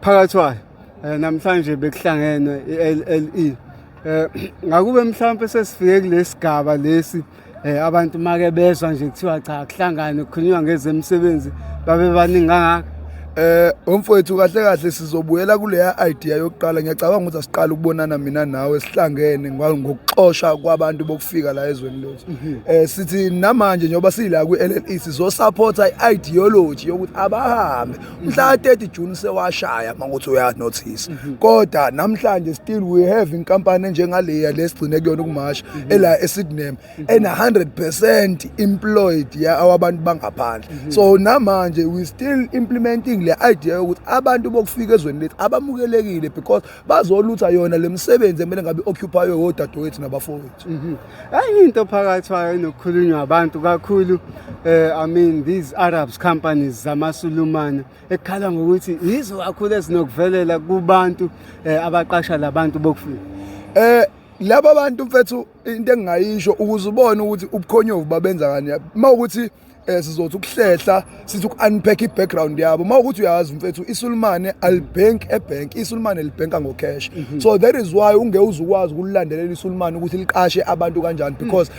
Phakathwayo namhlanje bekuhlangene i-LLE. Ngakube mhlawumbe sesifike kulesigaba lesi abantu make bezwa nje kuthiwa cha, kuhlangane kukhulunywa ngezemisebenzi, babe baningi kangaka? Umfowethu, kahle kahle sizobuyela kuleya idea yokuqala. Ngiyacabanga ukuthi asiqale ukubonana mina nawe sihlangene ngokuxosha kwabantu bokufika la ezweni lethu. Sithi namanje njengoba sila kwi-LLE sizosupporta i-ideology yokuthi abahambe. Mhla 30 June sewashaya manguthi uya notice. Kodwa namhlanje still we have inkampani enjengaleya lesigcine kuyona ukumasha ela eSydney ena 100% employed ya awabantu bangaphandle. So namanje we still implementing le idea yokuthi abantu bokufika ezweni lethu abamukelekile because bazolutha yona lemisebenzi emele ngabe occupy odadewethu nabafowethu. Enye into, Phakathwayo, enokukhulunywa abantu kakhulu, I mean, these Arabs companies zamaSulumane ekukhala ngokuthi yizo kakhulu ezinokuvelela kubantu abaqasha labantu bokufika. Laba bantu, mfethu, into engingayisho ukuze ubone ukuthi ubukhonyovu babenza kani, mawukuthi sizothi ukuhlehla, sithi uku-unpack i-background yabo, mawukuthi uyazi, mfethu, iSulumane alibank ebank, iSulumane libhenka ngocash. So that is why unge uzukwazi ukulilandelela iSulumane ukuthi liqashe abantu kanjani because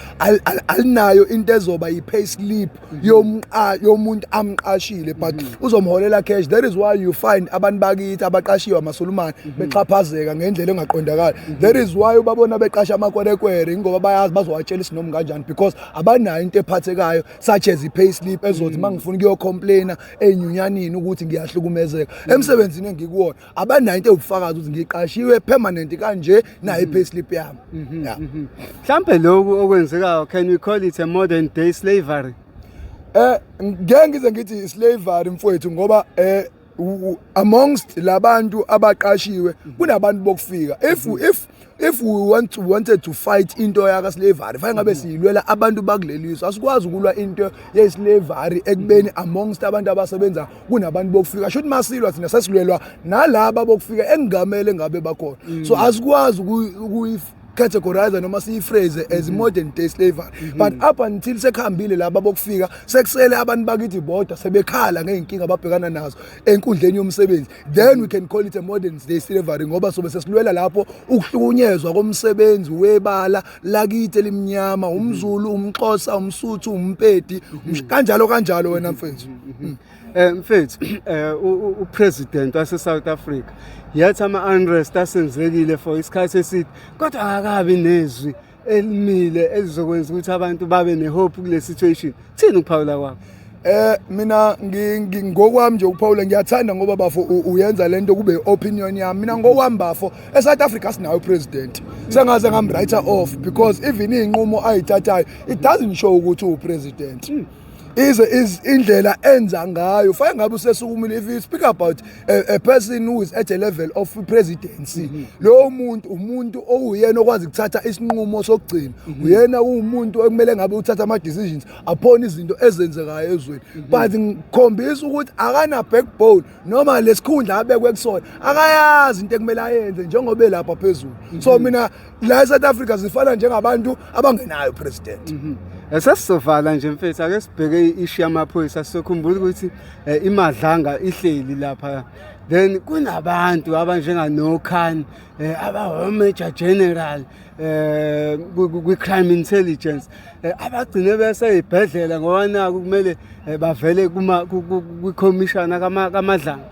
alinayo into ezoba i-pay slip yomuntu amqashile, but uzomholela cash. That is why you find abantu bakithi abaqashiwe amaSulumane bexhaphazeka ngendlela engaqondakali. That is why ubabona beqasha amakwerekwere, ingoba bayazi bazowatshela isinomi kanjani because abanayo into ephathekayo such as i-pay slip ezothi mangifuna ukuyocomplaina enyunyanini ukuthi ngiyahlukumezeka emsebenzini engikuwona, abanayo into ewubufakazi ukuthi ngiqashiwe permanent kanje, nayo i-pay slip yami, yeah. Mhlambe lokhu okwenzekayo, can we call it a modern day slavery? Ngeke ngize ngithi slavery, mfowethu, ngoba amongst labantu abaqashiwe kunabantu bokufika. If we wanted to fight into yaka slavery, fanele ngabe siyilwela abantu bakuleli zwe. Asikwazi ukulwa into ye slavery ekubeni amongst abantu abasebenza kunabantu bokufika. Shuthi masilwa thina sesilwelwa nalaba bokufika engamele ngabe bakhona. So asikwazi ukuyi categorize noma siyiphrase as modern day slavery, but up until sekuhambile laba bokufika, sekusele abantu bakithi bodwa sebekhala ngey'nkinga ababhekana nazo enkundleni yomsebenzi, then we can call it a modern day slavery, ngoba sobe sesilwela lapho ukuhlukunyezwa komsebenzi webala lakithi elimnyama, umZulu, umXhosa, umSuthu, umPedi, kanjalo kanjalo wena, mfethu. Mfethu, upresident wase South Africa yathi ama unrest asenzekile for isikhathi eside, kodwa akakabi nezwi elimile elizokwenza ukuthi abantu babe nehope kule situation. Thini ukuphawula kwakho? Mina ngokwami nje ukuphawula, ngiyathanda ngoba, bafo, uyenza lento kube opinion yami. Mina ngokwami, bafo, eSouth Africa sinayo president, sengaze ngam write off because even izinqumo ayithathayo, it doesn't show ukuthi upresident ize is indlela enza ngayo. Fanele ngabe usesukumile. If you speak about a person who is at a level of presidency, lowo muntu umuntu okuyena okwazi ukuthatha isinqumo sokugcina, uyena umuntu ekumele ngabe uthatha ama decisions upon izinto ezenzekayo ezweni, but ngikhombisa ukuthi akana backbone noma lesikhundla abekwe kusona akayazi into ekumele ayenze njengoba elapha phezulu. So mina la eSouth Africa zifana njengabantu abangenayo president. Sesizovala nje, mfethu, ake sibheke i-issue yamaphoyisa. Sizokhumbula ukuthi iMadlanga ihleli lapha, then kunabantu abanjenganoKhan aba major general kwi-crime intelligence abagcine beseyibhedlela ngoba naku kumele bavele kuma kwi-commissioner kaMadlanga.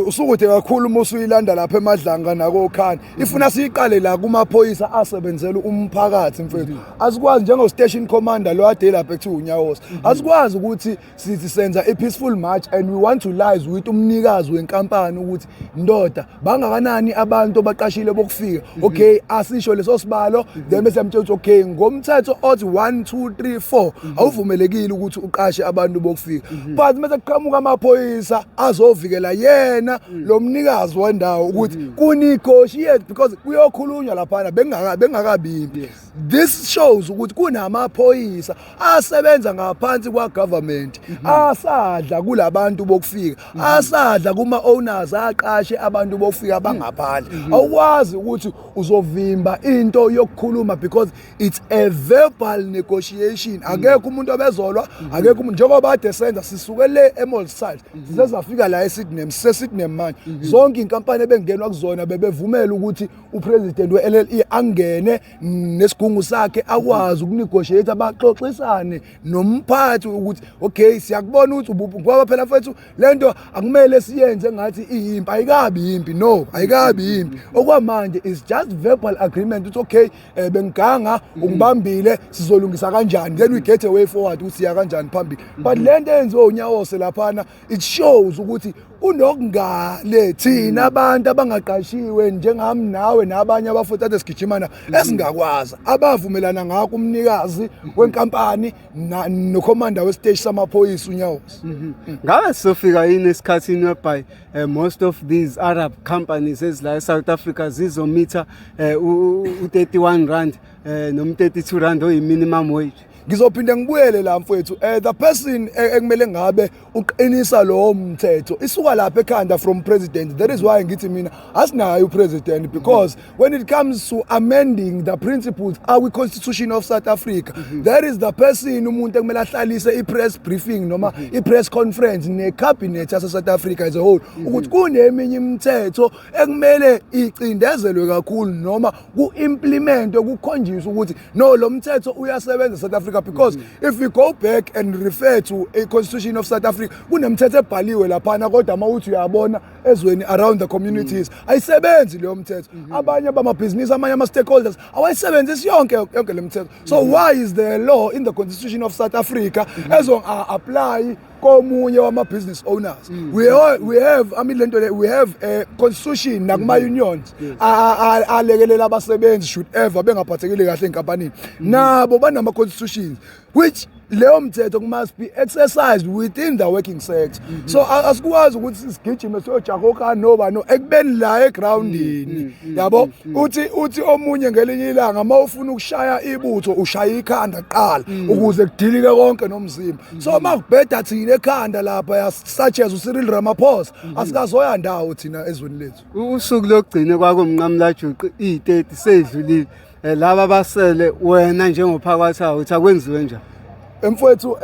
Usukude kakhulu uma usuyilanda lapha eMadlanga nakoKhan. Ifuna siyiqale la kumaphoyisa asebenzela umphakathi, mfethu. Asikwazi njengo station commander lo ade lapha ekuthiwa uNyawosa, asikwazi ukuthi sithi senza a peaceful march and we want to liaise with umnikazi wenkampani ukuthi, ndoda, bangakanani abantu abaqashile bokufika? Okay, asisho leso sibalo, then bese yamtshela ukuthi, okay, ngomthetho othi 1 2 3 4 awuvumelekile ukuthi uqashe abantu bokufika. But mase kuqhamuka amaphoyisa azovikela yena lo mnikazi wendawo ukuthi ku-negotiate because kuyokhulunywa laphana, bengakabimbi. This shows ukuthi kunamaphoyisa asebenza ngaphansi kwa government asadla kulabantu bokufika, asadla kuma owners aqashe abantu bokufika bangaphandle. Awukwazi ukuthi uzovimba into yokukhuluma because it's a verbal negotiation. Akekho umuntu obezolwa, akekho umuntu, njengoba ade senza sisuke le eMall side, sizafika la. eSydenham, siseSydenham manje. Zonke inkampani ebengenwa kuzona bebevumela ukuthi upresident we-LLE angene nesigungu sakhe, akwazi ukunegotiate, baxoxisane nomphathi ukuthi okay, siyakubona ukuthi ngoba phela mfethu lento akumele siyenze ngathi iyimpi. Ayikabi yimpi, no, ayikabi yimpi okwamanje. Is just verbal agreement ukuthi okay, bengiganga, ungibambile, sizolungisa kanjani? Then we get a way forward ukuthi siya kanjani phambili. But lento eyenziwe uNyawose laphana, it shows ukuthi kunokungale thina abantu abangaqashiwe njengami nawe nabanye abafuthi ade sigijimana esingakwazi abavumelana ngakho umnikazi wenkampani nokhomanda wesiteshi samaphoyisa uNyawose. Ngabe sofika yini esikhathini whereby most of these Arab companies ezila eSouth Africa zizomitha u-31 rand noma 32 rand oyi minimum wage? Ngizophinde ngibuyele la mfowethu, the person ekumele ngabe uqinisa lowo mthetho isuka lapha ekhanda from president. That is why ngithi mina asinayo upresident, because when it comes to amending the principles akwi constitution of South Africa, there is the person, umuntu ekumele ahlalise i-press briefing noma i-press conference ne-cabinet yase South Africa as a whole ukuthi kuneminye imithetho ekumele icindezelwe kakhulu noma ku-implementwe, kukhonjiswe ukuthi no, lo mthetho uyasebenza South Africa. Because if we go back and refer to a constitution of South Africa, kunemithetho ebhaliwe laphana, kodwa uma uthi uyabona ezweni around the communities, ayisebenzi leyo mthetho. Abanye bamabhizinisi, amanye ama-stakeholders awayisebenzisi yonke yonke le mthetho. So why is there a law in the constitution of South Africa ezonga-apply komunye wama-business owners? We have, I mean, lento le, we have a constitution nakuma-unions alekelela abasebenzi should ever bengaphathekile kahle enkampanini. Nabo banama-constitutions which leyo mthetho must be exercised within the working sector. So asikwazi ukuthi sigijime siyojaha noba no ekubeni la egroundini, yabo. Uthi omunye ngelinye ilanga, uma ufuna ukushaya ibutho ushaya ikhanda kuqala ukuze kudilike konke nomzimba. So uma kubheda thina ekhanda lapha, such as uCyril Ramaphosa, asikazoya ndawo thina ezweni lethu. Usuku lokugcina kwakomnqamulajuqu iyi-30 seyidlulile. Laba basele, wena njengophakathi, uthi akwenziwe njani? Emfowethu,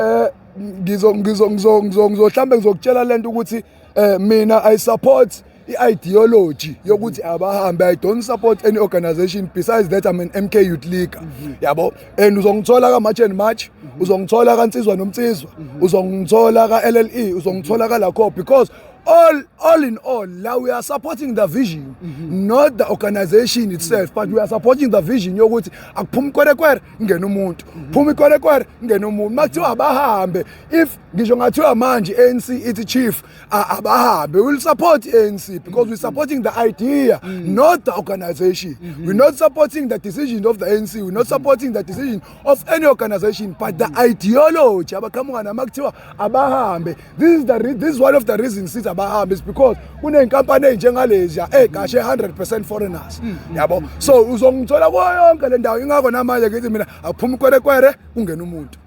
ngizo ngizo ngizo ngizo ngizohlambe ngizokutshela lento ukuthi mina I support i-ideology yokuthi abahambe. I don't support any organization besides that. I'm an MK Youth League, yabo, and uzongithola ka March and March, uzongithola kaNsizwa noMnsizwa, uzongithola ka LLE, uzongithola ka Lakho, because all in all la we are supporting the vision, not the organization itself, but we are supporting the vision yokuthi akuphuma ikwerekwere ngene umuntu, phuma ikwerekwere ngene umuntu. Makuthiwa abahambe, if ngisho ngathiwa manje ANC ithi chief abahambe, we will support ANC because we're supporting the idea, not the organization. We're not supporting the decision of the ANC, we're not supporting the decision of any organization, but the ideology abaqhamuka nama. Kuthiwa abahambe, this is one of the reasons sithi abahambe, is because kuney'nkampani ey'njengaleziya ey'qashe 100% foreigners, yabo. So uzongithola kuyo yonke le ndawo. Ingakho namanje ngithi mina akuphuma ikwerekwere kungena umuntu.